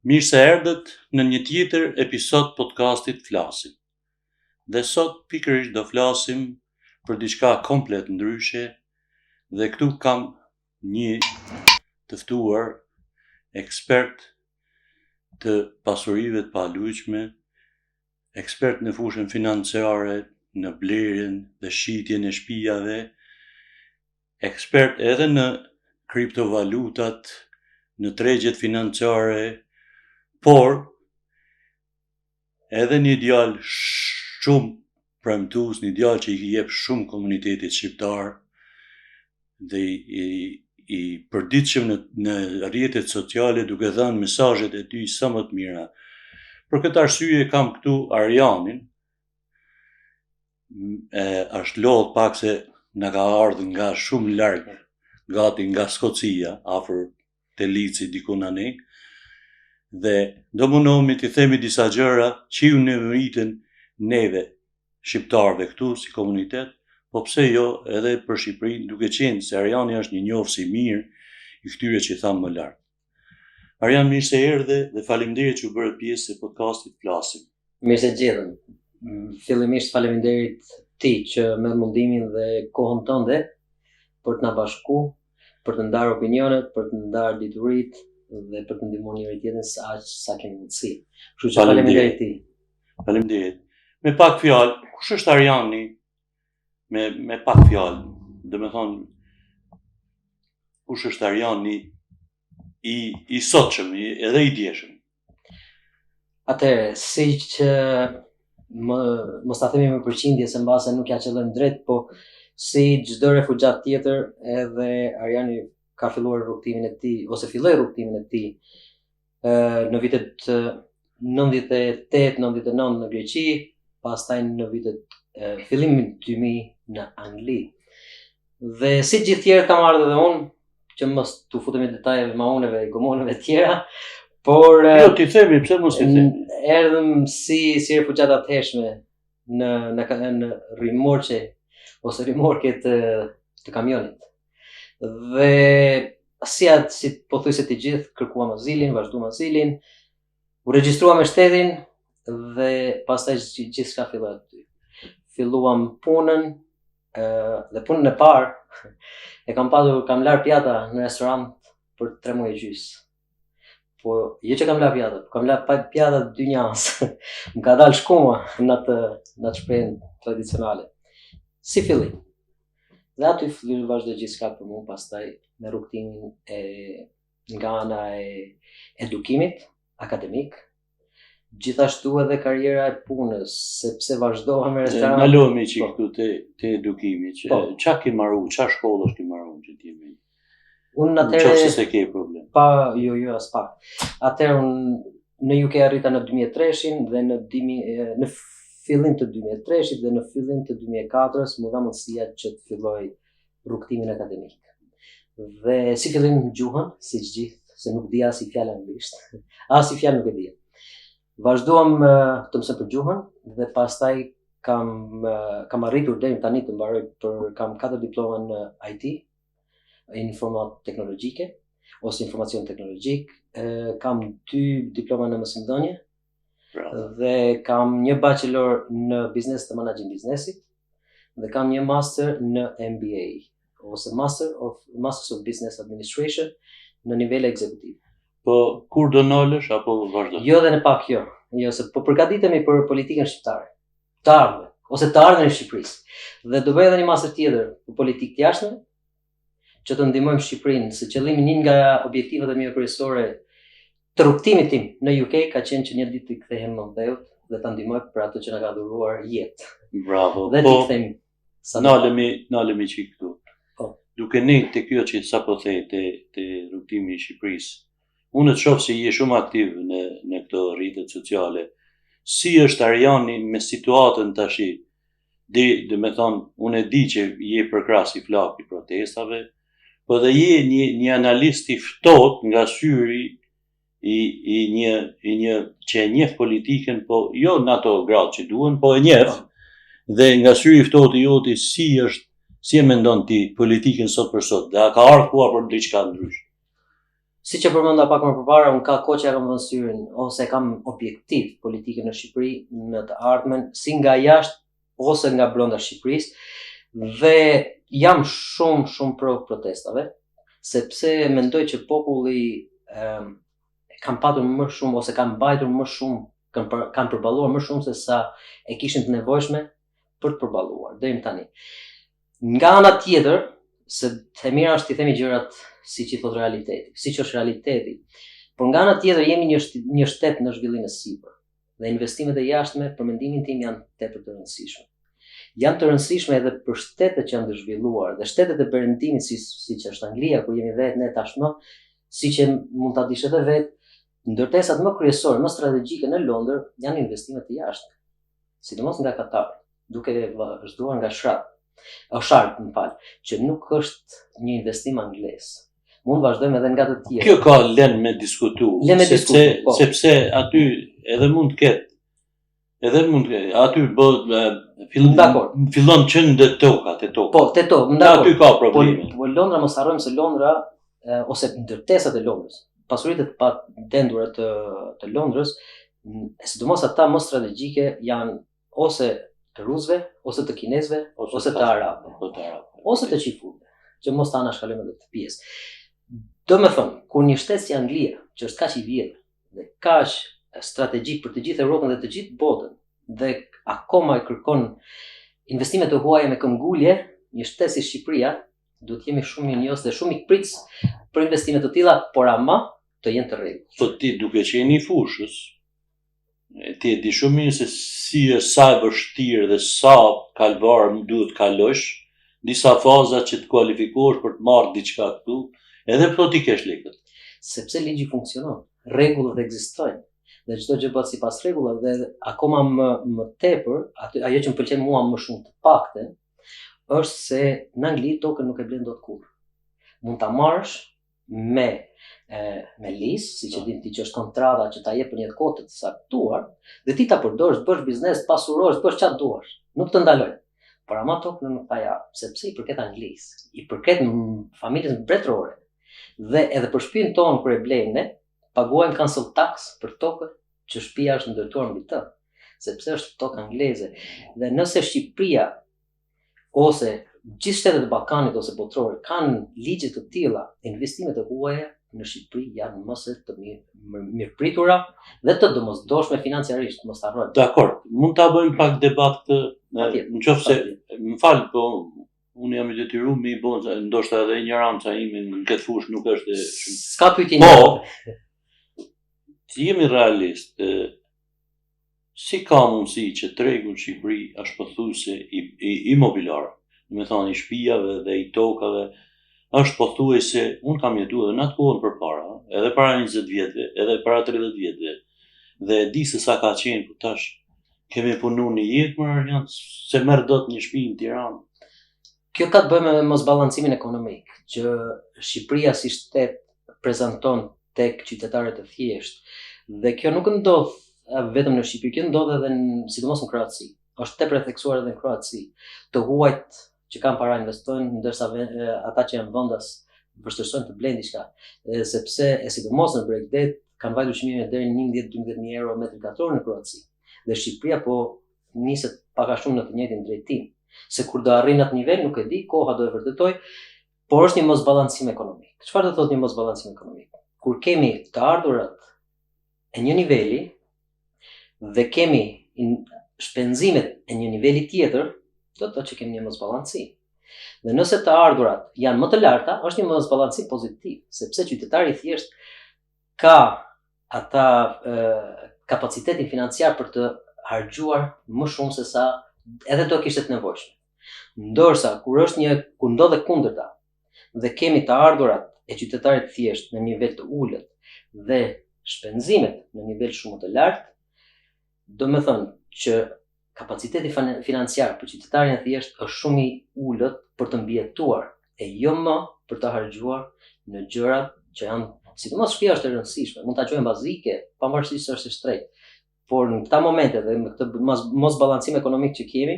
Mirë se erdhët në një tjetër episod podcastit Flasim. Dhe sot pikërisht do flasim për diçka komplet ndryshe dhe këtu kam një të ftuar ekspert të pasurive të paluajtshme, ekspert në fushën financiare, në blerjen dhe shitjen e shtëpiave, ekspert edhe në kriptovalutat, në tregjet financiare, por edhe një djalë shumë premtues, një djalë që i jep shumë komunitetit shqiptar dhe i, i, i përditshëm në, në rrjetet sociale duke dhënë mesazhet e tij sa më të mira. Për këtë arsye kam këtu Arjanin, e, është lodh pak se na ka ardhur nga shumë larg, gati nga Skocia, afër te Lici diku anej, dhe do mundohemi t'i themi disa gjëra që ju nevojiten neve shqiptarëve këtu si komunitet, po pse jo edhe për Shqipërinë, duke qenë se Arjani është një njohës i mirë i këtyre që thamë më lart. Arjan, mirë se erdhe dhe faleminderit që u bëre pjesë e podcastit Flasim. Mirë se gjetëm. Fillimisht faleminderit ti që merr mundimin dhe kohën tënde për të na bashku, për të ndarë opinionet, për të ndarë dituritë dhe për të ndihmuar njëri tjetrin sa aq sa kemi mundësi. Kështu që faleminderit ti. Faleminderit. Me pak fjalë, kush është Arjani? Me me pak fjalë, domethonë kush është Arjani i i sotshëm, i, edhe i djeshëm. Atëherë, si që më, mos ta themi me përqindje se mbase nuk ja qëllojmë drejt, po si çdo refugjat tjetër, edhe Arjani ka filluar rrugëtimin e tij ose filloi rrugëtimin e tij në vitet 98, 99 në Greqi, pastaj në vitet fillimin 2000 në Angli. Dhe si gjithë tjerët kam ardhur edhe unë, që mos t'u futemi detajeve mauneve, gomoneve të tjera, por Jo, t'i themi, pse mos t'i themi? Erdhëm si si refugjat atëhershme në në në rimorqe ose rimorke të të kamionit. Dhe si atë si pothuajse të gjithë kërkuam azilin, vazhduam azilin, u regjistruam me shtetin dhe pastaj gjithçka filloi aty. Filluam punën dhe punën e parë e kam patur kam lar pjata në restorant për 3 muaj e gjys. Po jo që kam la pjata, po kam la pa pjata dynjas. Më ka dalë shkuma në atë në atë shprehjen tradicionale. Si fillim. Dhe aty fillim vazhdoi gjithçka për mua pastaj me rrugëtimin e nga ana e edukimit akademik, gjithashtu edhe karriera e punës, sepse vazhdova me restorant. Ndalohemi çik po. këtu te te edukimi, që po. ça ke maru, ça shkollësh ke maru që ti me. Unë atëherë Qoftë se ke problem. Pa, jo, jo, as pak. Atëherë unë në UK arrita në 2003-shin dhe në 2000, në fillim të 2003-shit dhe në fillim të 2004-s m'u dha mundësia që të filloj rrugëtimin akademik. Dhe si fillim gjuhën, si të gjithë, se nuk dija asnjë fjalë anglisht, asnjë fjalë nuk e dija. Vazhduam të mësoj për gjuhën dhe pastaj kam kam arritur deri tani të mbaroj për kam katër diploma në IT, informat teknologjike ose informacion teknologjik, kam dy diploma në mësimdhënie dhe kam një bachelor në biznes të menaxhim biznesit dhe kam një master në MBA ose Master of Masters of Business Administration në nivel ekzekutiv. Po kur do nalesh apo vazhdon? Jo dhe në pak jo. Jo se po përgatitemi për politikën shqiptare. Të ardhme, ose të ardhmen e Shqipërisë. Dhe do bëj edhe një master tjetër për politikë të jashtme, që të ndihmojmë Shqipërinë, se qëllimi një nga objektivat e mia kryesore të rrugëtimit tim në UK ka qenë që një ditë të kthehem atdheut dhe ta ndihmoj për atë që na ka dhuruar jetë. Bravo. Dhe po, t'i kthejmë sa nalemi, nalemi çik këtu. Po. Duke nejt te kjo që sapo the te te rrugëtimi i Shqipërisë. Unë të shoh se je shumë aktiv në në këto rrjetet sociale. Si është Arjani me situatën tashi? Di, domethonë, unë e di që je përkrahës i flaktë i protestave, po dhe je një, një analist i ftohtë nga syri i, i një, i një që e njeh politikën, po jo në ato gradë që duhen, po e njeh, dhe nga syri i ftohtë i joti, si është, si e mendon ti politikën sot për sot, dhe a ka ardhë koha për diçka ndryshe? Siç e përmenda pak më përpara, unë ka kohë që ja kam vënë syrin ose e kam objektiv politikën në Shqipëri në të ardhmen, si nga jashtë ose nga brenda Shqipërisë dhe jam shumë shumë pro protestave, sepse mendoj që populli ëm kanë patur më shumë ose kanë mbajtur më shumë, kanë për, kanë përballuar më shumë se sa e kishin të nevojshme për të përballuar deri më tani. Nga ana tjetër, se e mira është t'i themi gjërat siç i thotë realiteti, siç është realiteti. Por nga ana tjetër jemi një një shtet në zhvillim e sipër dhe investimet e jashtme për mendimin tim janë tepër të rëndësishme. Janë të rëndësishme edhe për shtetet që janë të zhvilluar dhe shtetet e perëndimit si siç është Anglia ku jemi vetë ne tashmë, siç e mund ta dish edhe vetë, ndërtesat më kryesore, më strategjike në Londër janë investime të jashtme. Sidomos nga Katari, duke vazhduar nga Shrad, o Shard, më fal, që nuk është një investim anglez. Mund të vazhdojmë edhe nga të tjerë. Kjo ka lën me diskutu, lën me sepse diskutu, po. sepse aty edhe mund të ketë Edhe mund të aty bëhet fillon Dakor. Fillon që në toka, te toka. Po, te toka, dakor. Aty ka probleme. Po, po Londra mos harrojmë se Londra ose ndërtesat e Londrës, pasuritë e padendura të të Londrës, sidomos ata më strategjike janë ose të rusëve, ose të kinezëve, ose, ose të arabëve, po të arabëve, ose të çifutëve, që mos ta anashkalojmë edhe këtë pjesë. Domethënë, kur një shtet si Anglia, që është kaq i vjetër, dhe kaq strategjik për të gjithë Evropën dhe të gjithë botën dhe akoma i kërkon investime të huaja me këmbgulje, një shtet si Shqipëria duhet të jemi shumë mirënjohës dhe shumë mikpritës për investime të tilla, por ama të jenë të rregullt. Po ti duke qenë i fushës, ti e di shumë mirë se si është sa e vështirë dhe sa kalvar më duhet të kalosh, disa faza që të kualifikohesh për të marrë diçka këtu, edhe po t'i kesh lekët. Sepse ligji funksionon, rregullat ekzistojnë dhe çdo gjë bëhet sipas rregullave dhe akoma më më tepër, atë ajo që më pëlqen mua më shumë të paktën, është se në Angli tokën nuk e blen dot kurrë. Mund ta marrësh me e, me lease, siç e po. din ti që është kontrata që ta jep për një kohë të caktuar, dhe ti ta përdorësh, të bësh biznes, të pasurohesh, të bësh çfarë duash. Nuk të ndalojnë. Por ama tokën nuk ta jap, sepse i përket Anglisë, i përket familjes mbretërore. Dhe edhe për shtëpinë tonë kur e blejmë ne, paguajmë council tax për tokën që shtëpia është ndërtuar mbi të, sepse është tokë angleze. Dhe nëse Shqipëria ose gjithë shtetet e Ballkanit ose botërore kanë ligje të tilla, investimet e huaja në Shqipëri janë më se të mirë mirëpritura dhe të domosdoshme financiarisht, mos harrojmë. Dakor, mund ta bëjmë pak debat këtë, në qoftë se më fal, po unë jam i detyruar me i bo, ndoshta edhe injoranca ime në këtë fushë nuk është e shumë. S'ka pyetje Po. Të jemi realist, si ka mundësi që tregu në Shqipëri është pothuajse i, i imobilar, domethonë i shtëpiave dhe i tokave, është pothuajse, unë kam jetu edhe në atë kohën përpara, edhe para 20 vjetëve, edhe para 30 vjetëve, dhe e di se sa ka qenë, po tash kemi punu një jetë, më janë, s'e merr dot një shtëpi në Tiranë. Kjo ka të bëjë me mosbalancimin ekonomik, që Shqipëria si shtet prezanton tek qytetarët e thjeshtë. Dhe kjo nuk ndodh vetëm në Shqipëri, kjo ndodh edhe në, sidomos në Kroaci. Është tepër e theksuar edhe në Kroaci. Të huajt që kanë para investojnë, ndërsa ata që janë vendas vështirësojnë të blejnë diçka, sepse e sidomos në bregdet kanë vajtur çmimet deri në 11-12 mijë euro metri katror në Kroaci. Dhe Shqipëria po niset pak a shumë në të njëjtin drejtim. Se kur do arrijnë atë nivel nuk e di, koha do e vërtetojë, por është një mosbalancim ekonomik. Çfarë do të thotë një mosbalancim ekonomik? Kur kemi të ardhurat e një niveli dhe kemi shpenzimet e një niveli tjetër, do të thotë që kemi një mosbalancim. Dhe nëse të ardhurat janë më të larta, është një mosbalancim pozitiv, sepse qytetari i thjeshtë ka ata e, kapacitetin financiar për të harxhuar më shumë se sa edhe do kishte të nevojshme. Ndërsa kur është një kur ndodh e kundërta dhe kemi të ardhurat e qytetarit të thjeshtë në nivel të ulët dhe shpenzimet në nivel shumë të lartë, domethënë që kapaciteti financiar për qytetarin e thjeshtë është shumë i ulët për të mbijetuar e jo më për të harxhuar në gjërat që janë, sidomos shtëpia është e rëndësishme, mund ta quajmë bazike, pavarësisht se është e shtrenjtë. Por në këta momente dhe me këtë mos, mosbalancim ekonomik që kemi,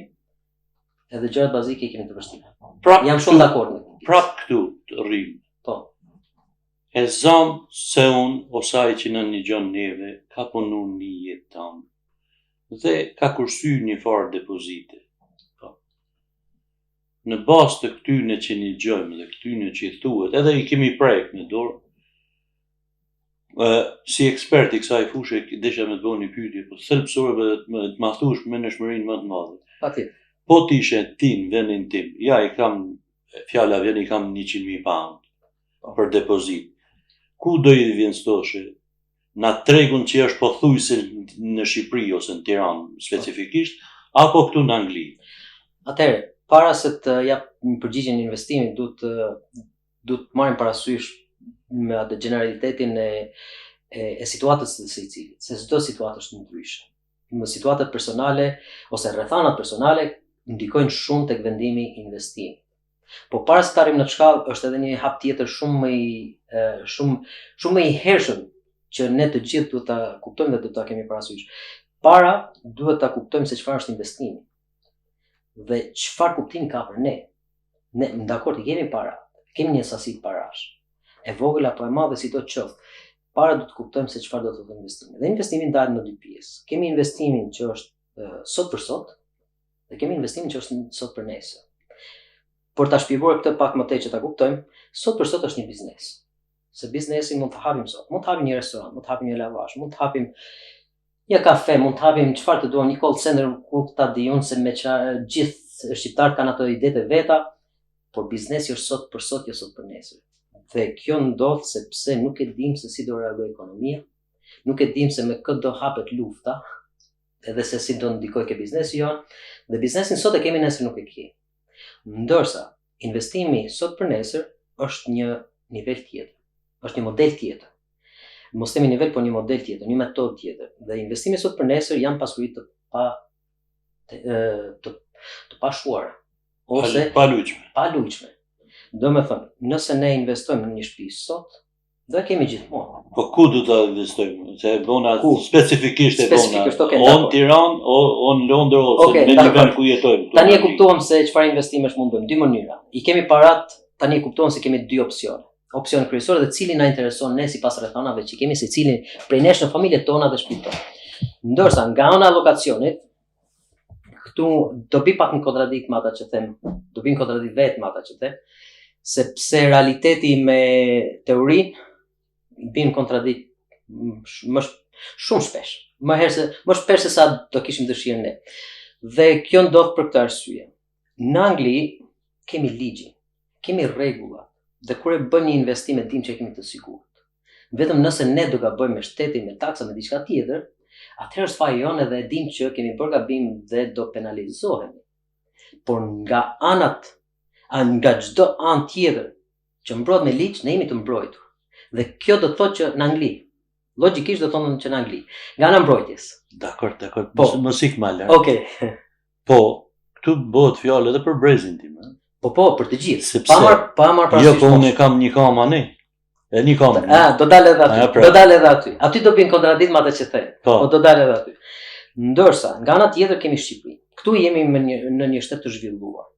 edhe gjërat bazike i kemi të vështira. Prap Jam shumë dakord me këtë. Prap këtu të rrim. Po. E zamë se unë ose ai që na nigjon neve ka punu një jetë tanë dhe ka kursy një farë depozite. Po. Në bazë të këtyne që nigjojmë dhe këtyne që thuhet, edhe i kemi prek me dorë, ë si ekspert i kësaj fushe desha me të bëu një pyetje, po thelbësore dhe të më, të ma thush me ndershmërinë më të madhe. Patjetër. Po të ishe ti në vendin tim, ja i kam fjala vjen i kam 100.000 pound po. për depozit. Ku do i investoshe? Në tregun që është pothuajse në Shqipëri ose në Tiranë specifikisht, apo këtu në Angli? Atëherë, para se të jap një përgjigje në investimit, duhet të duhet të marrim parasysh me atë generalitetin e e, e situatës së secilit, se çdo situatë është ndryshe. Në situatat personale ose rrethanat personale ndikojnë shumë tek vendimi i investimit. Po para se të arrijmë në atë shkallë, është edhe një hap tjetër shumë më i shumë shumë më i hershëm që ne të gjithë duhet ta kuptojmë dhe duhet ta kemi parasysh. Para duhet ta kuptojmë se çfarë është investimi dhe çfarë kuptim ka për ne. Ne dakord i kemi para, kemi një sasi parash. E vogël apo e madhe sido qoftë. Para duhet të kuptojmë se çfarë do të thotë investimi. Dhe investimi ndahet në dy pjesë. Kemi investimin që është sot për sot dhe kemi investimin që është sot për nesër. Për ta shpjeguar këtë pak më tej që ta kuptojmë, sot për sot është një biznes. Se biznesin mund të hapim sot, mund të hapim një restorant, mund të hapim një lavazh, mund të hapim një kafe, mund të hapim çfarë të duam, një call center ku ta di unë se me që gjithë shqiptarët kanë ato idetë e veta, por biznesi është sot për sot, jo sot për nesër. Dhe kjo ndodh sepse nuk e dim se si do reagojë ekonomia, nuk e dim se me kë do hapet lufta, edhe se si do ndikojë ke biznesi jonë, dhe biznesin sot e kemi nesër nuk e kemi. Ndërsa, investimi sot për nesër është një nivel tjetër, është një model tjetër. Mos themi nivel, por një model tjetër, një metodë tjetër. Dhe investimi sot për nesër janë pasuri të pa të të, të pashuara ose paluajtshme. Paluajtshme. Domethënë, nëse ne investojmë në një shtëpi sot, Do e kemi gjithmonë. Po ku do ta investojmë? Se e bona ku? specifikisht e bona. Specifikisht, okay, o në Tiranë, o, o në Londër, ose okay, në një vend ku jetojmë. Tani e kuptuam se çfarë investimesh mund bëjmë. Dy mënyra. I kemi parat, tani e kuptuam se kemi dy opsione. Opsioni kryesor dhe cili na intereson ne sipas rrethanave që kemi secili prej nesh në familjet tona dhe shtëpitë tona. Ndërsa nga ana e alokacionit, këtu do bi pak në kontradikt me ata që them, do bi në kontradikt vetë me ata që them, sepse realiteti me teorinë bin në kontradikt më shumë shpesh, më herë se më shpesh se sa do kishim dëshirë ne. Dhe kjo ndodh për këtë arsye. Në Angli kemi ligjin, kemi rregulla dhe kur e bëjmë një investim e dimë që e kemi të sigurt. Vetëm nëse ne do gabojmë me shtetin, me taksa, me diçka tjetër, atëherë është faji jonë dhe e dimë që kemi bërë gabim dhe do penalizohemi. Por nga anat, a nga çdo anë tjetër që mbrohet me ligj, ne jemi të mbrojtur. Dhe kjo do të thotë që në Angli, logjikisht do të thonë që në Angli, nga ana mbrojtjes. Dakor, dakor. Po, mos ik më larg. Okej. Okay. Po, këtu bëhet fjalë edhe për brezin tim, ëh. Po po, për të gjithë. Sepse pa marr pa marr parasysh. Jo, po unë kam një kam anë. E një kam. Ah, do dalë edhe aty. Pra. Do dalë edhe aty. Aty do bi në kontradikt me atë që the. Po, po do dalë edhe aty. Ndërsa, nga ana tjetër kemi Shqipërinë. Këtu jemi në një në një shtet të zhvilluar.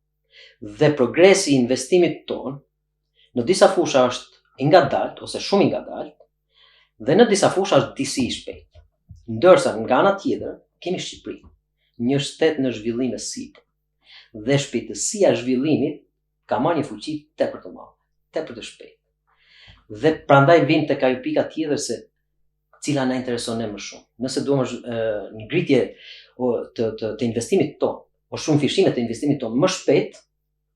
Dhe progresi i investimit tonë në disa fusha është i ngadaltë ose shumë i ngadaltë dhe në disa fusha është disi i shpejtë. Ndërsa nga ana tjetër kemi Shqipërinë, një shtet në zhvillim e sipër. Dhe shpejtësia e zhvillimit ka marrë një fuqi tepër të madhe, tepër të shpejtë. Dhe prandaj vim tek ajo pika tjetër se cila na intereson ne më shumë. Nëse duam ngritje të, të, të investimit tonë, o shumëfishime të investimit tonë më shpejt,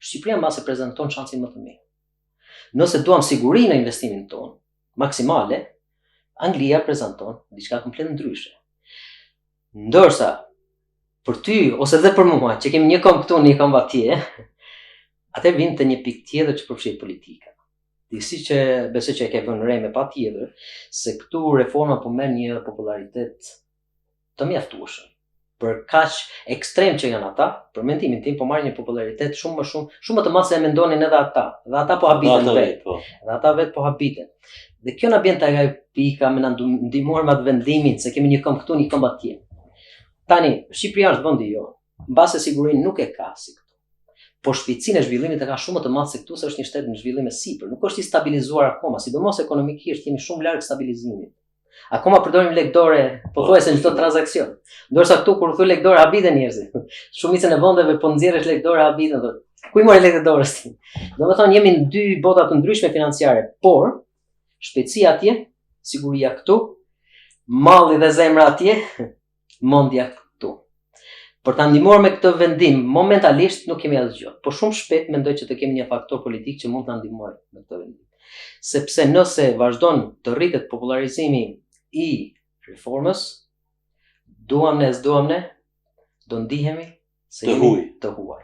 Shqipëria mbase prezanton shansin më të mirë. Nëse duam siguri në investimin tonë, maksimale, Anglia prezanton diçka komplet ndryshe. Ndërsa për ty ose dhe për mua që kemi një këmbë këtu, një këmbë atje, atë vim te një pikë tjetër që përfshihet politika. Disi që besoj që e ke vënë re me patjetër se këtu reforma po merr një popularitet të mjaftueshëm. Për kaq ekstrem që janë ata, për mendimin tim po marrin një popularitet shumë më shumë, shumë më të madh se e mendonin edhe ata. Dhe ata po habiten vetë. Po. Dhe ata vetë po habiten. Dhe kjo na bjen tek ajo pika me na ndihmuar me atë vendimin se kemi një këmbë këtu, një këmbë atje. Tani, Shqipëria është vendi jonë. Mbase sigurinë nuk e ka si këtu. Por shpejtësinë e zhvillimit e ka shumë më të madh se këtu se është një shtet në zhvillim e sipër, nuk është i stabilizuar akoma, sidomos ekonomikisht jemi shumë larg stabilizimit. Akoma përdorim lek dore pothuajse në çdo transaksion. Ndërsa këtu kur thu lek dore habiten njerëzit. Shumicën e vendeve po nxjerrësh lek dore habiten thotë. Ku i more lekët e dorës ti? Domethënë jemi në dy bota të ndryshme financiare, por shpejtësia atje, siguria këtu, malli dhe zemra atje, mendja këtu. Për ta ndihmuar me këtë vendim, momentalisht nuk kemi asgjë, por shumë shpejt mendoj që të kemi një faktor politik që mund të na ndihmojë me këtë vendim. Sepse nëse vazhdon të rritet popullarizimi i reformës, duam ne, s'duam ne, do ndihemi se të huaj. të huaj.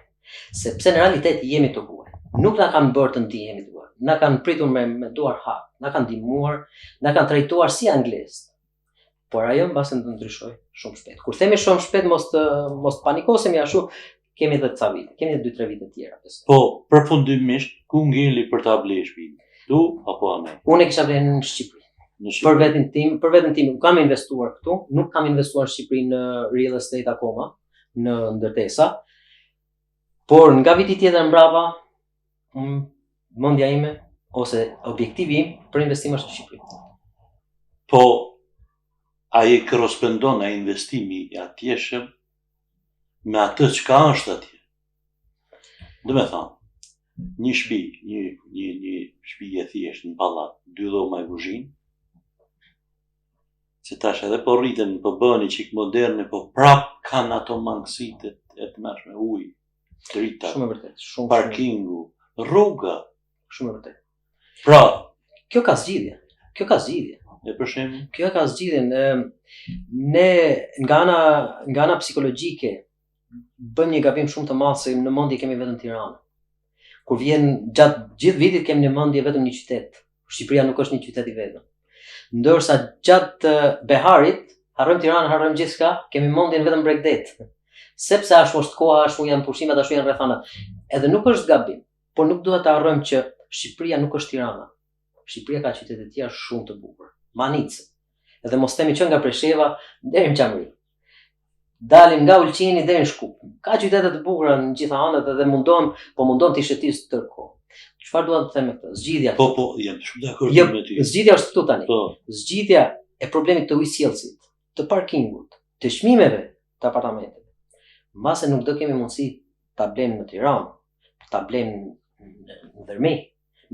Sepse në realitet jemi të huaj. Nuk na kanë bërë të ndihemi të huaj. Na kanë pritur me, me duar hap, na kanë ndihmuar, na kanë trajtuar si anglezë. Por ajo mbase do ndryshojë shumë shpejt. Kur themi shumë shpejt mos të mos të panikosemi ashtu, kemi edhe ca vite, kemi edhe 2-3 vite të tjera besoj. Po, përfundimisht ku ngeli për ta blerë shtëpinë? Ktu apo anë? Unë e kisha blerë në Shqipëri. Në Shqipëri. Për veten tim, për veten tim, nuk kam investuar këtu, nuk kam investuar në Shqipëri në real estate akoma, në ndërtesa. Por nga viti tjetër mbrapa, unë mendja ime ose objektivi im për investim është në Shqipëri. Po a i korrespondon ai investimi i atjeshëm me atë çka është atje? Domethanë, një shpi, një, një, një shpi e thjeshtë në pallat, dy dhoma e kuzhinë, se tash edhe po rriten, po bëhen një çik moderne, po prap kanë ato mangësitë e tmerrshme, ujë, drita, shumë e vërtetë, shumë parkingu, rruga, shumë e vërtetë. Pra, kjo ka zgjidhje. Kjo ka zgjidhje. E për shembull, kjo ka zgjidhjen. Ne nga ana nga ana psikologjike bëjmë një gabim shumë të madh se në mendje kemi vetëm Tiranën. Kur vjen gjatë gjithë vitit kemi në mendje vetëm një qytet. Shqipëria nuk është një qytet i vetëm. Ndërsa gjatë beharit harrojmë Tiranën, harrojmë gjithçka, kemi mendjen vetëm bregdet. Sepse ashtu është koha, ashtu janë pushimet, ashtu janë rrethanat. Edhe nuk është gabim, por nuk duhet të harrojmë që Shqipëria nuk është Tirana. Shqipëria ka qytete të tjera shumë të bukura. Manicë. Edhe mos themi që nga Presheva deri në Çamëri. Dalim nga Ulqini deri në Shkup. Ka qytete të bukura në gjitha anët edhe mundohem, po mundohem t'i shëtis tërë kohë. Çfarë dua të them me këtë? Zgjidhja. Po, po, jam shumë dakord jo, me ty. Zgjidhja është këtu tani. Po. Zgjidhja e problemit të ujësjellësit, të parkingut, të çmimeve të apartamenteve. Mbase nuk do kemi mundësi ta blejmë në Tiranë, ta blejmë në Dhërmi,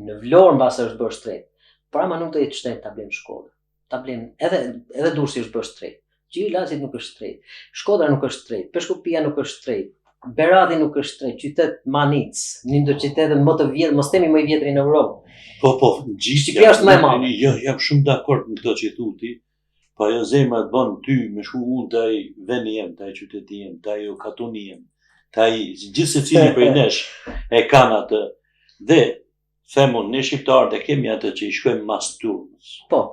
në Vlorë mbase është bërë shtrenjtë. Por ama nuk do jetë shtrenjtë ta blejmë në Shkodër. Ta blejmë edhe edhe Durrësi është bërë shtrenjtë. Gjiri i Laçit nuk është shtrenjtë. Shkodra nuk është shtrenjtë. Peshkopia nuk është shtrenjtë. Berati nuk është shtrenjtë. Qytet Manicë, një ndër qytetet më të vjetër, mos themi më i vjetri në Europë. Po, po, gjithë. Shqipëria është më e madhe. Jo, jam shumë dakord në këto që thu ti. Po ajo zemra të bën ty me shku unë te ai veni jem, te ai qyteti jem, te ajo katuni jem, te ai gjithsecili prej nesh e kanë atë. Dhe them unë, ne shqiptarët e kemi atë që i shkojmë mas turmës. Po.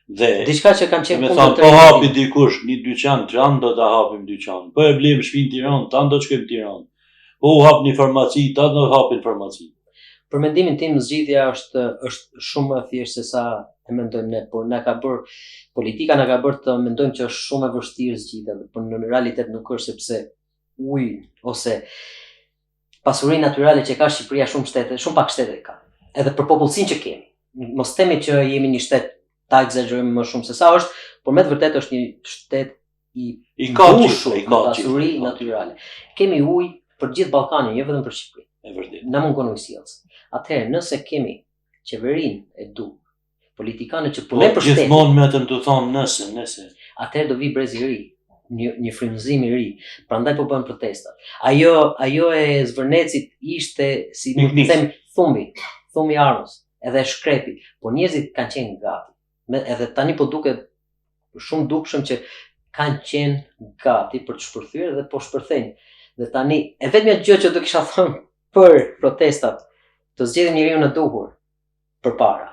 Dhe diçka që kam qenë kundër. Thonë, po hapi dikush një dyqan, tanë do ta hapim dyqan. Po e blejmë shtëpinë Tiranë, tanë do të shkojmë Tiranë. Po u hap një farmaci, tanë do të hapim farmaci. Për mendimin tim zgjidhja është është shumë më e thjeshtë se sa e mendojmë ne, por na ka bërë politika na ka bërë të mendojmë që është shumë e vështirë zgjidhja, por në realitet nuk është sepse uji ose pasurinë natyrale që ka Shqipëria shumë shtete, shumë pak shtete ka. Edhe për popullsinë që kemi. Mos themi që jemi një shtet ta ekzagjerojmë më shumë se sa është, por me të vërtetë është një shtet i i ka mbushur i ka pasuri natyrale. Kemi ujë për gjithë Ballkanin, jo vetëm për Shqipërinë. E vërtetë. Na mungon ujësjellës. Atëherë, nëse kemi qeverinë e duhur, politikanët që punojnë po, për shtetin. Gjithmonë vetëm të thonë nëse, nëse. Atëherë do vi brez i ri, një një frymëzim i ri. Prandaj po bëhen protesta. Ajo ajo e Zvërnecit ishte si mund të them thumbi, thumbi i armës, edhe e shkrepi, por njerëzit kanë qenë gati. Me, edhe tani po duket shumë dukshëm që kanë qenë gati për të shpërthyer dhe po shpërthejnë. Dhe tani e vetmja gjë që do kisha thënë për protestat, të zgjedhim njeriun e duhur përpara.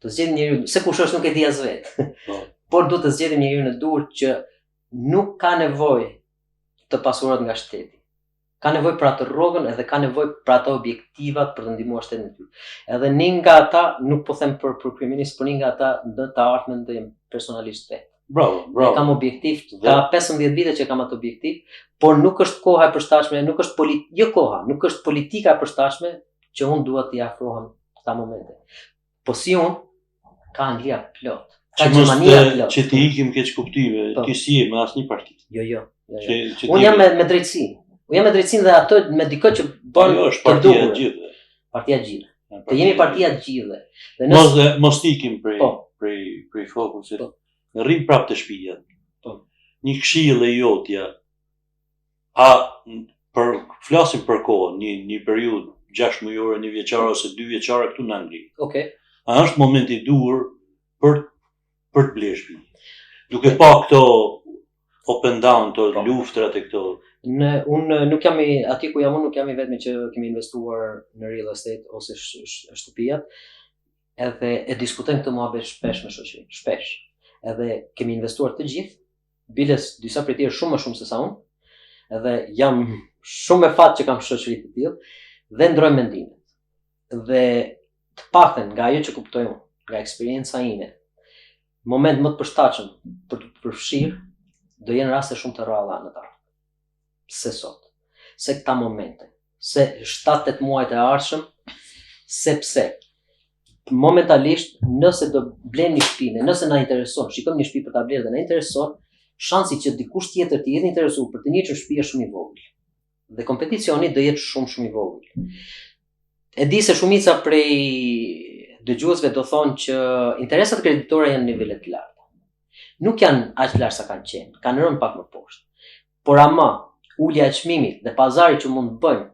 Të zgjedhim njeriun, se kush është nuk e di as vetë. Po. Por duhet të zgjedhim njeriun e duhur që nuk ka nevojë të pasurohet nga shteti. Ka nevojë për atë rrogën edhe ka nevojë për ato objektivat për të ndihmuar shtetin e tyre. Edhe një nga ata, nuk po them për për kryeministër, por një nga ata në të ardhmen do jem personalisht vetë. Bravo, bravo. E kam objektiv, ka 15 vite që kam atë objektiv, por nuk është koha e përshtatshme, nuk është polit, jo koha, nuk është politika e përshtatshme që unë dua t'i afrohem këta momente. Po si unë, ka Anglia plot. Ka Gjermania plot. Që t'i ikim keqkuptimeve, po. ti s'je me asnjë parti. Jo, jo. jo, jo. Që, që unë jam me, me drejtësinë. Unë jam me drejtësinë dhe atë me dikë që bën jo, është partia e gjithëve. Partia e gjithëve. Të jemi partia e gjithëve. Dhe nëse mos dhe mos ikim prej po. prej prej fokusit. Po. Rrim prapë te shtëpia. Po. Një këshillë e jotja. A për flasim për kohë, një një periudhë 6 mujore, një vjeçare ose dy vjeçare këtu në Angli. Okej. Okay. A është momenti i duhur për për të blerë shtëpi? Duke pa këto up and down, këto po. luftrat e këto. Në unë nuk jam i aty ku jam unë nuk jam i vetmi që kemi investuar në real estate ose shtëpiat. Edhe e diskutojmë këtë muhabet shpesh me shoqërinë, shpesh. Edhe kemi investuar të gjithë, biles disa prej tyre shumë më shumë se sa unë. Edhe jam shumë me fat që kam shoqëri të tillë dhe ndrojmë mendimet. Dhe të paktën nga ajo që kuptoj unë, nga eksperienca ime, moment më të përshtatshëm për të përfshirë do jenë raste shumë të rralla në të ardhmen. Se sot, se këta momente, se 7-8 muajt e ardhshëm, sepse momentalisht nëse do blejmë një shtëpi, ne nëse na intereson, shikojmë një shtëpi për ta blerë dhe na intereson, shansi që dikush tjetër të jetë interesuar për të njëjtën shtëpi është shumë i vogël. Dhe kompeticioni do jetë shumë shumë i vogël. E di se shumica prej dëgjuesve do thonë që interesat kreditore janë në nivele të larta. Nuk janë aq lart sa kanë qenë, kanë rënë pak më poshtë. Por ama, ulja e çmimit dhe pazari që mund të bëjmë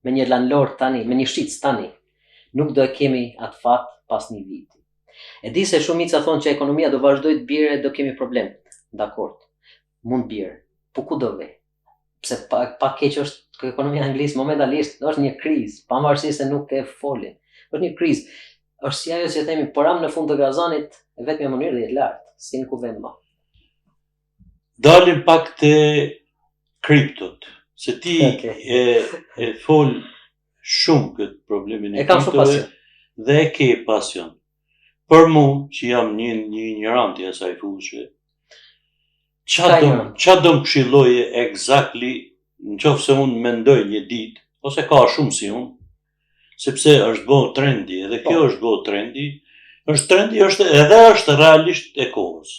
me një landlord tani, me një shitës tani, nuk do e kemi atë fat pas një viti. E di se shumica thonë që ekonomia do vazhdojë të bjerë e do kemi problem. Dakord. Mund të bjerë. Po ku do vejë? pse pa, pa keq është ekonomia e Anglisë momentalisht është një krizë, pavarësisht se nuk e folin. Është një krizë. Është si ajo që themi, po ramë në fund të kazanit, e vetmja mënyrë do jetë lart, si në kuvend më. Dalim pak te kriptot, se ti okay. e, e fol shumë këtë problemin e, e kam shumë pasion. Dhe e ke pasion. Për mu, që jam një, një injorant i asaj fushe, Ça do, ça do më këshilloje exactly në qoftë se unë mendoj një ditë, ose ka shumë si unë, sepse është bo trendi, edhe kjo po. është bo trendi, është trendi, është edhe është realisht e kohës.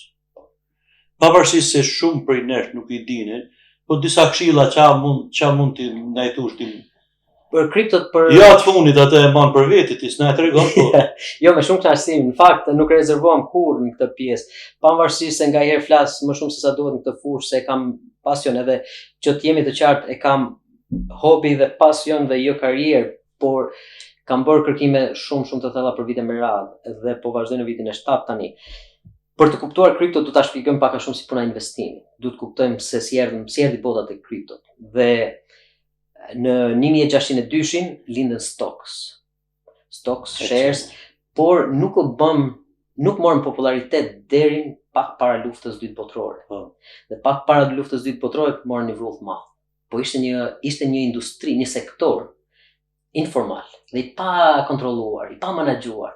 Pavarësisht se shumë prej nesh nuk i dinin, po disa këshilla ça mund ça mund ti na i thush ti për kriptot për Jo atë fundit atë e mban për vete ti s'na e tregon po. jo me shumë kënaqësi, në fakt nuk rezervohem kurrë në këtë pjesë. Pavarësisht se nganjëherë flas më shumë se sa duhet në këtë fushë se e kam pasion edhe që të jemi të qartë e kam hobi dhe pasion dhe jo karrierë, por kam bërë kërkime shumë shumë të thella për vite me radhë dhe po vazhdoj në vitin e 7 tani. Për të kuptuar kripto do ta shpjegojmë pak a shumë si puna e investimit. Duhet të kuptojmë se si erdhëm, si erdhi bota te kriptot. Dhe në 1602-shin lindën stocks. Stocks, shares, por nuk u bëm nuk morën popularitet deri pak para luftës dytë botërore. Po. Dhe pak para luftës dytë botërore morën një vrull të madh. Po ishte një ishte një industri, një sektor informal dhe i pa kontrolluar, i pa menaxhuar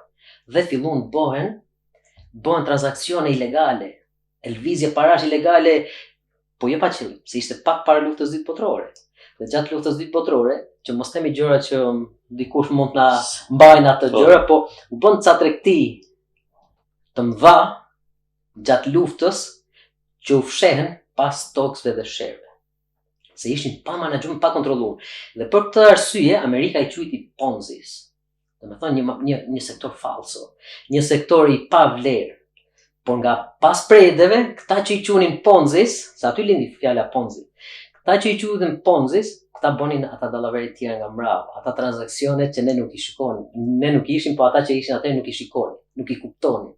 dhe filluan bëhen bëhen transaksione ilegale, e lëvizje parash ilegale, po jo pa qëllim, se ishte pak para luftës dytë botërore. Dhe gjatë luftës dytë botërore, që mos themi gjëra që dikush mund të na mbajnë atë po. gjëra, po u bën ca tregti të mëdha gjatë luftës që u fshehën pas stocksve dhe shareve. Se ishin pa menaxhuar, pa kontrolluar. Dhe për këtë arsye Amerika i quajti Ponzi's. Domethënë një, një, një sektor falso, një sektor i pa vlerë. Por nga pas predeve, këta që i qunin Ponzis, se aty lindi fjala Ponzi, këta që i qunin Ponzis, këta bënin ata dallavere tjera nga mbrapa, ata transaksione që ne nuk i shikonin, ne nuk ishim, po ata që ishin atëherë nuk i shikonin, nuk i kuptonin.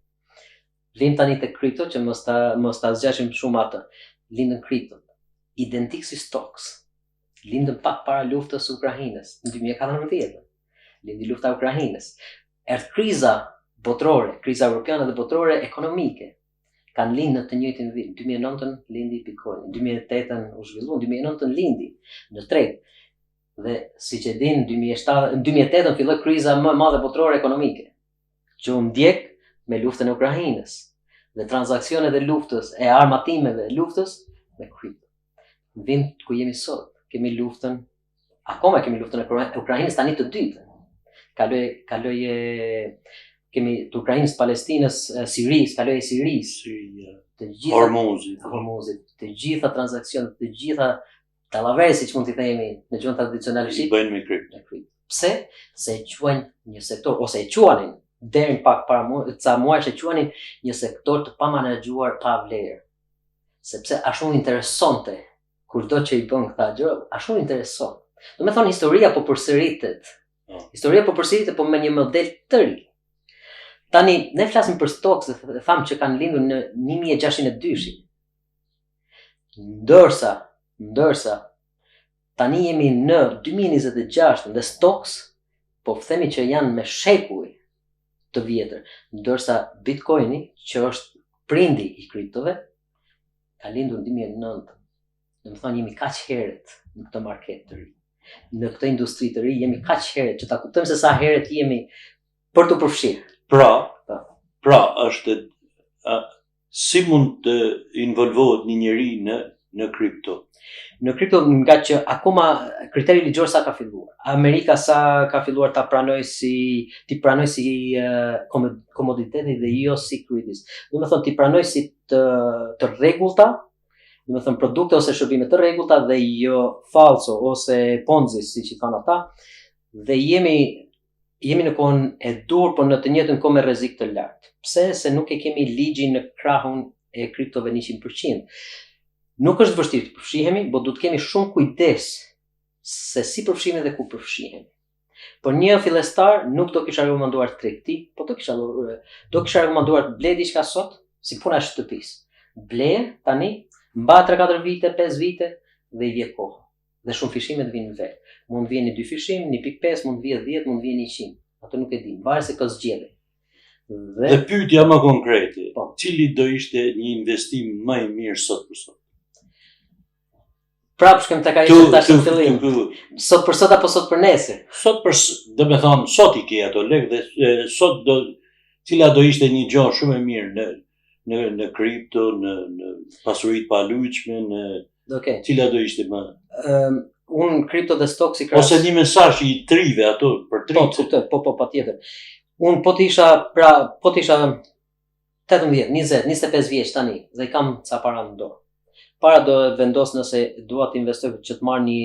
Vim tani te kripto që mos ta mos ta zgjasim shumë atë. Lindën kripto, identik si stocks. Lindën pak para luftës së Ukrainës, në 2014. Lindi lufta e Ukrainës. Erdh kriza botërore, kriza europiane dhe botërore ekonomike. Kanë lind në të njëjtin vit, 2009 lindi Bitcoin, 2008 u zhvillu, 2009 lindi në treg. Dhe siç e din, 2007, 2008 filloi kriza më e madhe botërore ekonomike, që u ndjek me luftën e Ukrainës. Dhe transaksionet e luftës, e armatimeve e luftës me kripto. Vim ku jemi sot, kemi luftën, akoma kemi luftën e Ukrainës tani të dytë. Kaloi kaloi kemi të Ukrainës, Palestinës, Sirisë, kaloi Sirisë, Siria, të gjitha Hormuzit, Hormuzit, të gjitha transaksionet, të gjitha dallaveret, siç mund t'i themi në gjuhën tradicionale shqip, i bëjnë me kripto. Me kripto. Pse? Se e quajnë një sektor ose e quanin deri në pak para mu, ca muajsh e quanin një sektor të pamanaxhuar pa vlerë. Sepse ashtu interesonte kushdo që i bën këta gjëra, ashtu intereson. Domethënë historia po përsëritet. Po. Historia po përsëritet po me një model të ri. Tani ne flasim për stocks dhe thamë që kanë lindur në 1602-shin. Ndërsa, ndërsa tani jemi në 2026 dhe stocks po themi që janë me shekuj të vjetër, ndërsa Bitcoini, që është prindi i kriptove, ka lindur në 2009. Domethënë jemi kaq herët në këtë market të ri. Në këtë industri të ri jemi kaq herët që ta kuptojmë se sa herët jemi për t'u përfshirë. Pra, po. pra është a, si mund të involvohet një njeri në në kripto? Në kripto nga që akoma kriteri ligjor sa ka filluar. Amerika sa ka filluar ta pranojë si t'i pranojë si uh, komoditeti dhe jo securities. Domethënë t'i pranojë si të të rregullta, domethënë produkte ose shërbime të rregullta dhe jo falso ose ponzi, siç i thanë ata. Dhe jemi jemi në kohën e duhur, por në të njëjtën kohë me rrezik të lartë. Pse? Se nuk e kemi ligjin në krahun e kriptove 100%. Nuk është vështirë të përfshihemi, por duhet të kemi shumë kujdes se si përfshihemi dhe ku përfshihemi. Për një fillestar nuk do kisha rekomanduar tregti, po do kisha do kisha rekomanduar të blej diçka sot, si puna e shtëpisë. Ble tani, mba 3-4 vite, 5 vite dhe i vjen koha. Dhe shumëfishimet vijnë vetë. Mund të vijë një dyfishim, 1.5, mund të vijë 10, mund të vijë 100. Ato nuk e di, varet se kë zgjedhim. Dhe, dhe pyetja më konkrete, po. cili do ishte një investim më i mirë sot për sot? Prapë shkojmë tek ajo që thashë në fillim. Sot për sot apo sot për nesër? Sot për, domethënë, sot i ke ato lek dhe e, sot do cila do ishte një gjë shumë e mirë në në në kripto, në në pasuri të paluajtshme, në Okej. Cila do ishte më? Ëm um, un kripto dhe stocks i krahas. Ose një mesazh i të rinjve ato për të rinjtë. Po, kuptoj, po po patjetër. Un po të isha pra po të isha 18, 20, 25 vjeç tani dhe i kam ca para në dorë. Para do të vendos nëse dua të investoj që të marr një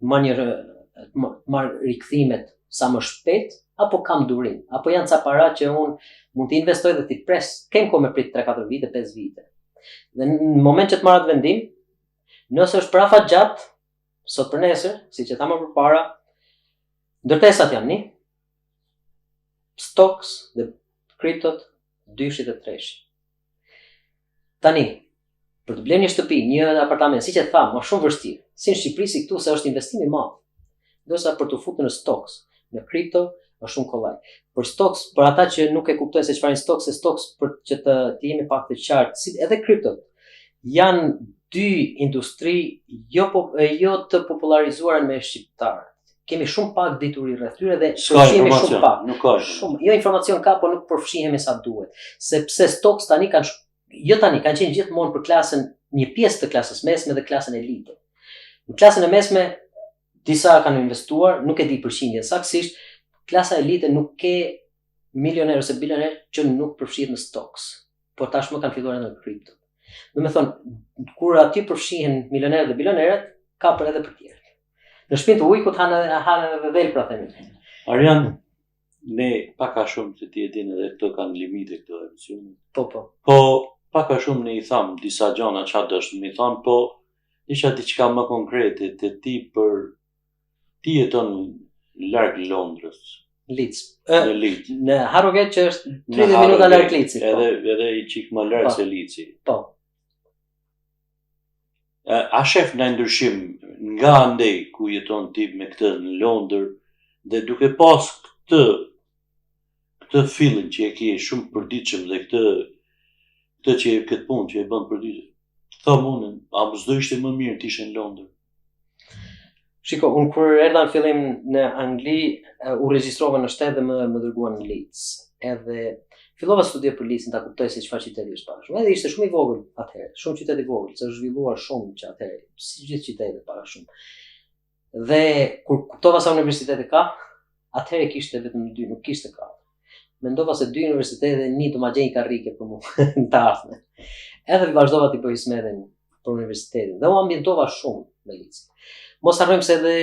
të marr një të marr rikthimet sa më shpejt apo kam durim, apo janë ca para që un mund të investoj dhe t'i pres, kem kohë me prit 3-4 vite, 5 vite. Dhe në moment që të marr atë vendim, nëse është për afatgjatë, sot për nesër, siç e thamë më përpara, ndërtesat janë një, stocks dhe kriptot dyshi dhe treshi. Tani, për të blerë një shtëpi, një apartament, siç e thamë, është shumë vështirë. Si në Shqipëri, si këtu, se është investim i madh. Ndërsa për t'u futur në stocks, në kripto, është shumë kollaj. Për stocks, për ata që nuk e kuptojnë se çfarë janë stocks, se stocks për që të, të jemi pak të qartë, si edhe kriptot janë dy industri jo po, jo të popullarizuara me shqiptarët. Kemi shumë pak dituri rreth tyre dhe përfshihemi shumë pak. Nuk ka. Shumë, jo informacion ka, por nuk përfshihemi sa duhet. Sepse stocks tani kanë jo tani, kanë qenë gjithmonë për klasën, një pjesë të klasës mesme dhe klasën elite. Në klasën e mesme disa kanë investuar, nuk e di përqindjen saktësisht, klasa elite nuk ke milioner ose bilioner që nuk përfshihet në stocks, por tashmë kanë filluar edhe në kripto. Domethënë, kur aty përfshihen milionerët dhe bilionerët, ka për edhe për tjerët. Në shpinë të ujkut hanë edhe hanë edhe dhelpra themi. Arjan, ne pak a shumë se ti e din edhe këto kanë limite këto emisione. Po, po. Po, pak a shumë ne i thamë disa gjana ça deshëm me i thanë, po isha diçka më konkrete te ti për ti jeton larg Londrës. Leeds. Në Leeds. Në Harrogate që është 30 minuta larg Leedsit. Po. Edhe edhe i çik më larg po. se Leedsi. Po. A shef ndonjë ndryshim nga andej ku jeton ti me këtë në Londër dhe duke pas këtë këtë feeling që e ke shumë përditshëm dhe këtë këtë që këtë punë që e bën përditshëm. Them unë, a mos do ishte më mirë të ishe në Londër? Shiko, unë kur erdha në fillim në Angli, u regjistrova në shtet dhe më, më dërguan në Leeds. Edhe Fillova të studioj për Leedsin, ta kuptoj se çfarë qyteti është pak a shumë. Edhe ishte shumë i vogël atëherë, shumë qytet i vogël, se është zhvilluar shumë që atëherë, si gjithë qytetet pak a shumë. Dhe kur kuptova sa universitete ka, atëherë kishte vetëm dy, nuk kishte katër. Mendova se dy universitete një do ma gjejë një karrike për mua në të ardhmen. Edhe vazhdova t'i bëj hyzmetin për universitetin dhe u ambientova shumë me Leedsin. Mos harrojmë se edhe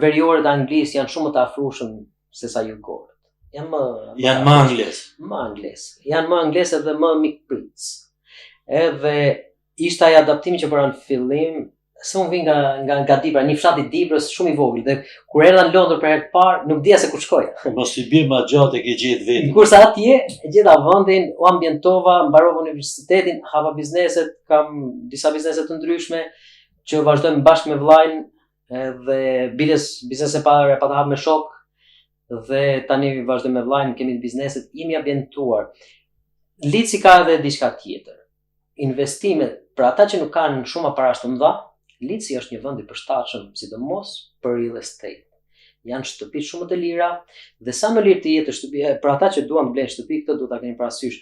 veriorët e Anglisë janë shumë më të afrueshëm se sa jugorët. Janë më janë më anglez. Më anglez. Janë më anglez edhe më mikpritës. Edhe ishte ai adaptimi që bëra në fillim, se unë vij nga nga nga Dibra, një fshat i Dibrës shumë i vogël dhe kur erdha në Londër për herë të parë, nuk dija se ku shkoja. Mos i bie më gjatë e ke gjetë veten. Kurse atje e gjeta vendin, u ambientova, mbarova universitetin, hapa bizneset, kam disa biznese të ndryshme që vazhdojmë bashkë me vëllain edhe biles biznese e parë e pata hap me shok dhe tani vazhdojmë me vëllain, kemi bizneset, jemi ambientuar. Leedsi ka edhe diçka tjetër. Investimet për ata që nuk kanë shuma parash të mëdha, Leedsi është një vend i përshtatshëm, sidomos për real estate. Janë shtëpi shumë të lira dhe sa më lirë të jetë shtëpia për ata që duan të blejnë shtëpi, këtë duhet ta keni parasysh.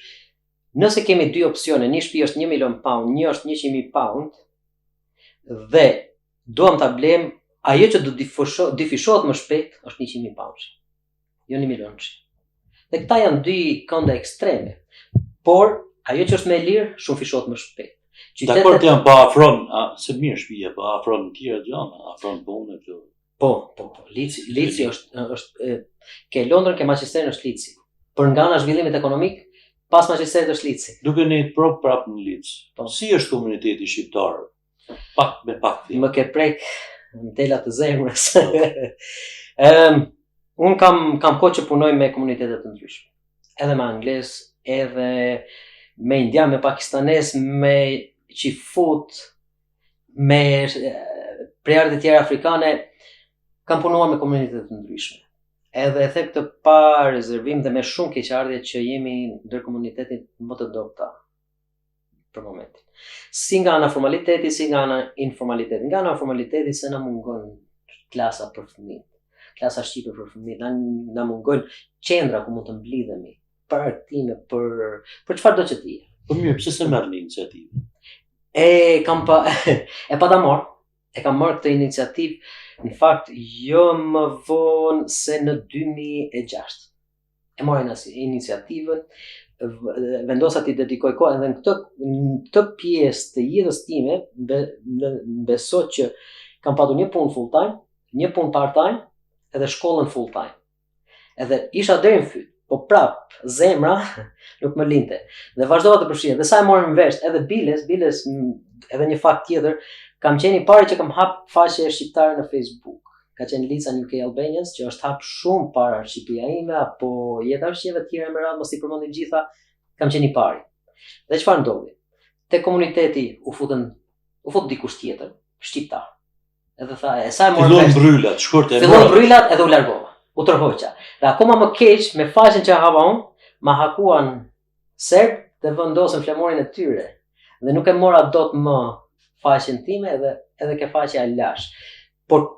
Nëse kemi dy opsione, një shtëpi është 1 milion pound, një është 100.000 pound dhe duam ta blejmë, ajo që do dyfishohet më shpejt është 100.000 pound jo një milionësh. Dhe këta janë dy kënde ekstreme. Por ajo që është më e lirë, shumëfishohet më shpejt. Qytetet... Dakor, janë po afron, a, se mirë shtëpia, po afron të tjera gjëra, afron punë këto. Po, po, po. Leedsi, Leedsi është është e, ke Londrën, ke Manchesterin është Leedsi. Për nga ana e zhvillimit ekonomik, pas Manchesterit është Leedsi. Duke ne prop prap në Leeds. Po. Si është komuniteti shqiptar Pak me pak. Më ke prek në tela të zemrës. Ëm un kam kam kohë që punoj me komunitete të ndryshme. Edhe me anglez, edhe me indian, me pakistanez, me çifut, me prejardhje të tjera afrikane, kam punuar me komunitete të ndryshme. Edhe e them këtë pa rezervim dhe me shumë keqardhje që jemi ndër komunitetet më të dobëta për momentin. Si nga ana formalitetit, si nga ana informalitetit. Nga ana formalitetit se na mungon klasa për fëmijë, klasa shqipe për fëmijë, na, na mungojnë qendra ku mund të mblidhemi për argëtime, për për çfarëdo që të jetë. Po mirë, pse s'e merr një iniciativë? E kam pa e pata marr, e kam marrë këtë iniciativë në fakt jo më vonë se në 2006. e mora iniciativën, vendosa t'i dedikoj kohë edhe në këtë në këtë pjesë të jetës time, be, beso që kam patur një punë full time, një punë part time edhe shkollën full time. Edhe isha deri në fyt, po prap zemra nuk më linte. Dhe vazhdova të përfshihem. Dhe sa e morën vesh, edhe biles, biles edhe një fakt tjetër, kam qenë i pari që kam hap faqe shqiptare në Facebook. Ka qenë Leeds and UK Albanians, që është hap shumë para Shqipëria ime, apo jeta shqipeve të tjera me radhë, mos i përmendim gjitha, kam qenë i pari. Dhe çfarë ndodhi? Te komuniteti u futën u fut dikush tjetër, shqiptar. Edhe tha, e sa e morën vesh. Fillon brrylat, shkurt e Fillon brrylat edhe u largova. U tërhoqa. Dhe akoma më keq me faqen që hapa unë, ma hakuan serb dhe vendosën flamurin e tyre. Dhe nuk e mora dot më faqen time edhe edhe ke faqja e lash. Por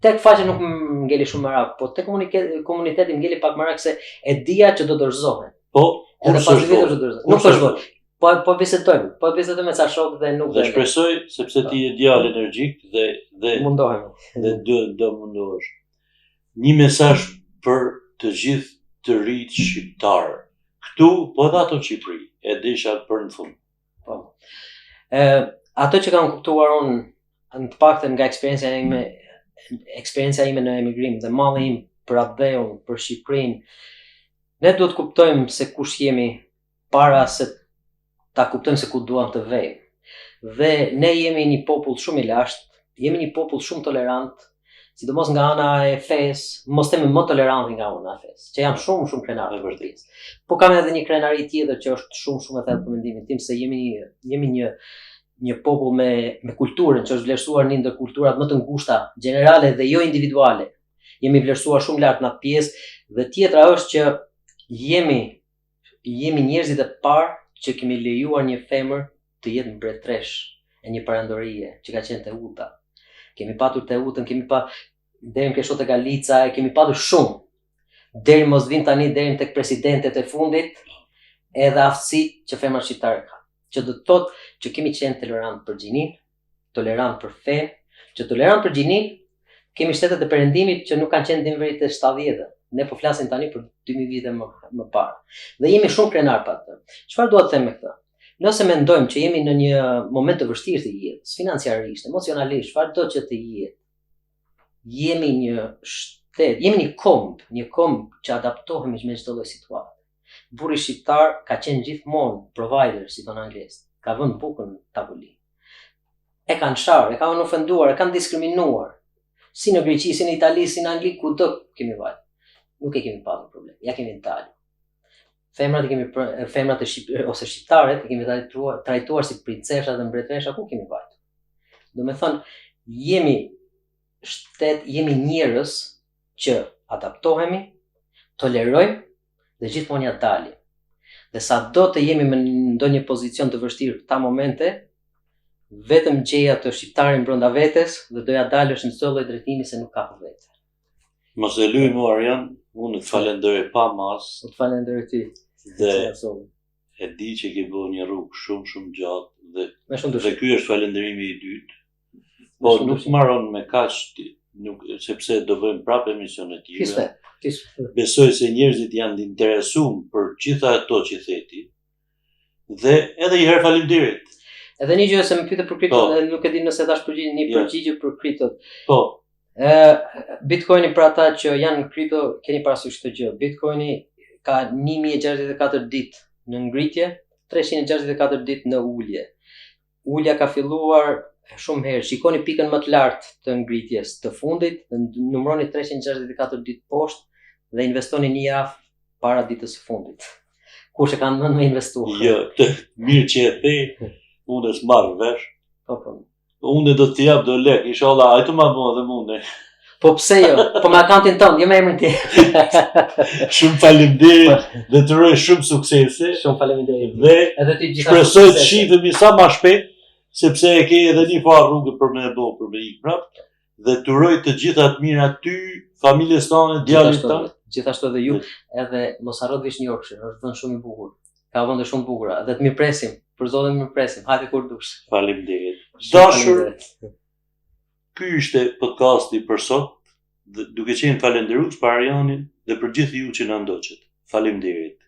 tek faqja nuk më ngeli shumë merak, po tek komuniteti më ngeli pak merak se e dija që do dorëzohen. Po, edhe pas dy viteve do dorëzohen. Nuk është vonë. Po po bisedojmë, po bisedojmë me ca shokë dhe nuk dhe shpresoj sepse ti je djalë energjik dhe dhe mundohem. Dhe do do mundohesh. Një mesazh për të gjithë të rinjtë shqiptarë. Këtu, po edhe ato në Shqipëri, e desha për në fund. Po. Ë, ato që kam kuptuar unë në të paktën nga eksperienca ime, eksperienca ime në emigrim dhe malli im për atdheun, për Shqipërinë, ne duhet të kuptojmë se kush jemi para se ta kuptojmë se ku duam të vejmë. Dhe ne jemi një popull shumë i lashtë, jemi një popull shumë tolerant, sidomos nga ana e fesë, mos themi më toleranti nga ana e fesë, që jam shumë shumë krenar për këtë pjesë. Po kam edhe një krenari tjetër që është shumë shumë e thellë për mendimin tim se jemi jemi një një popull me me kulturën që është vlerësuar një ndër kulturat më të ngushta gjenerale dhe jo individuale. Jemi vlerësuar shumë lart në atë pjesë dhe tjetra është që jemi jemi njerëzit e parë që kemi lejuar një femër të jetë mbretëreshë e një perandorie që ka qenë Teuta. Kemi patur Teutën, kemi pa deri më Shote Galica, e kemi patur shumë. Deri mos vim tani deri tek presidentet e fundit. Edhe aftësitë që femra shqiptare ka. Që do të thotë që kemi qenë tolerant për gjinin, tolerant për fenë, që tolerant për gjinin, kemi shtetet e perëndimit që nuk kanë qenë deri në vitet e 70-ta. Ne po flasim tani për 2000 vite më më parë. Dhe jemi shumë krenar për atë. Çfarë dua të them me këtë? Nëse mendojmë që jemi në një moment të vështirë të jetës, financiarisht, emocionalisht, çfarë do që të jetë, jemi një shtet, jemi një komb, një komb që adaptohemi me çdo lloj situate. Burri shqiptar ka qenë gjithmonë provider, si thonë anglezët, ka vënë bukën në tavolinë. E kanë sharë, e kanë ofenduar, e kanë diskriminuar. Si në Greqi, si në Itali, si në Angli, kudo kemi vajtë. Nuk e kemi patur problem, ja kemi dalë. Femrat i kemi femrat e shqip, ose shqiptaret i kemi trajtuar, trajtuar si princesha dhe mbretëresha ku kemi vajtur. Domethënë, jemi shtet, jemi njerëz që adaptohemi, tolerojmë dhe gjithmonë ja dalim. Dhe sa do të jemi në ndonjë pozicion të vështirë këta momente, vetëm gjej atë shqiptarin brenda vetes dhe do ja dalësh në çdo lloj drejtimi se nuk ka për vete. Mos e luj më Arjan, unë të falenderoj pa masë. Po të falenderoj ty. Dhe e di që ke bërë një rrugë shumë shumë gjatë dhe Me shumë dhe ky është falenderimi i dytë. Po nuk mbaron me kaq nuk sepse do bëjmë prapë emisione të tjera. Kishte, kishte. Besoj se njerëzit janë të interesuar për gjitha ato që the ti. Dhe edhe një herë faleminderit. Edhe një gjë se më pyete për kripto, po. nuk e di nëse dhash përgjigje, një përgjigje për kriptot. Po. Ë Bitcoini për ata që janë në kripto, keni parasysh këtë gjë. Bitcoini ka 1064 ditë në ngritje, 364 ditë në ulje. Ulja ka filluar shumë herë. Shikoni pikën më të lartë të ngritjes të fundit, numëroni 364 ditë poshtë dhe investoni një javë para ditës së fundit. Kush e ka mend me investu? Jo, të mirë që e the, unë s'marr vesh. Po, po. Unë do të jap do lek, inshallah, ai të ma bën edhe mua. Po pse jo? Po me akauntin tënd, jo me emrin tim. shumë faleminderit po. dhe të uroj shumë suksese. Shumë faleminderit. Dhe edhe ti gjithashtu. Shpresoj të shihemi sa më shpejt, sepse e ke edhe një farë rrugë për me e bë, për me ik prap. Dhe të uroj të gjitha të mirat ty, familjes tënde, djalit tënd. Gjithashtu edhe ju, edhe mos harro të vish në Yorkshire, është vend shumë i bukur. Ka vende shumë të bukura dhe të mirëpresim. Për Zotin të mirëpresim. Hajde kur dush. Faleminderit. Dashur. Ky ishte podcasti për sot dhe duke qenë falënderues për Arjanin dhe për gjithë ju që na ndoqët. Faleminderit.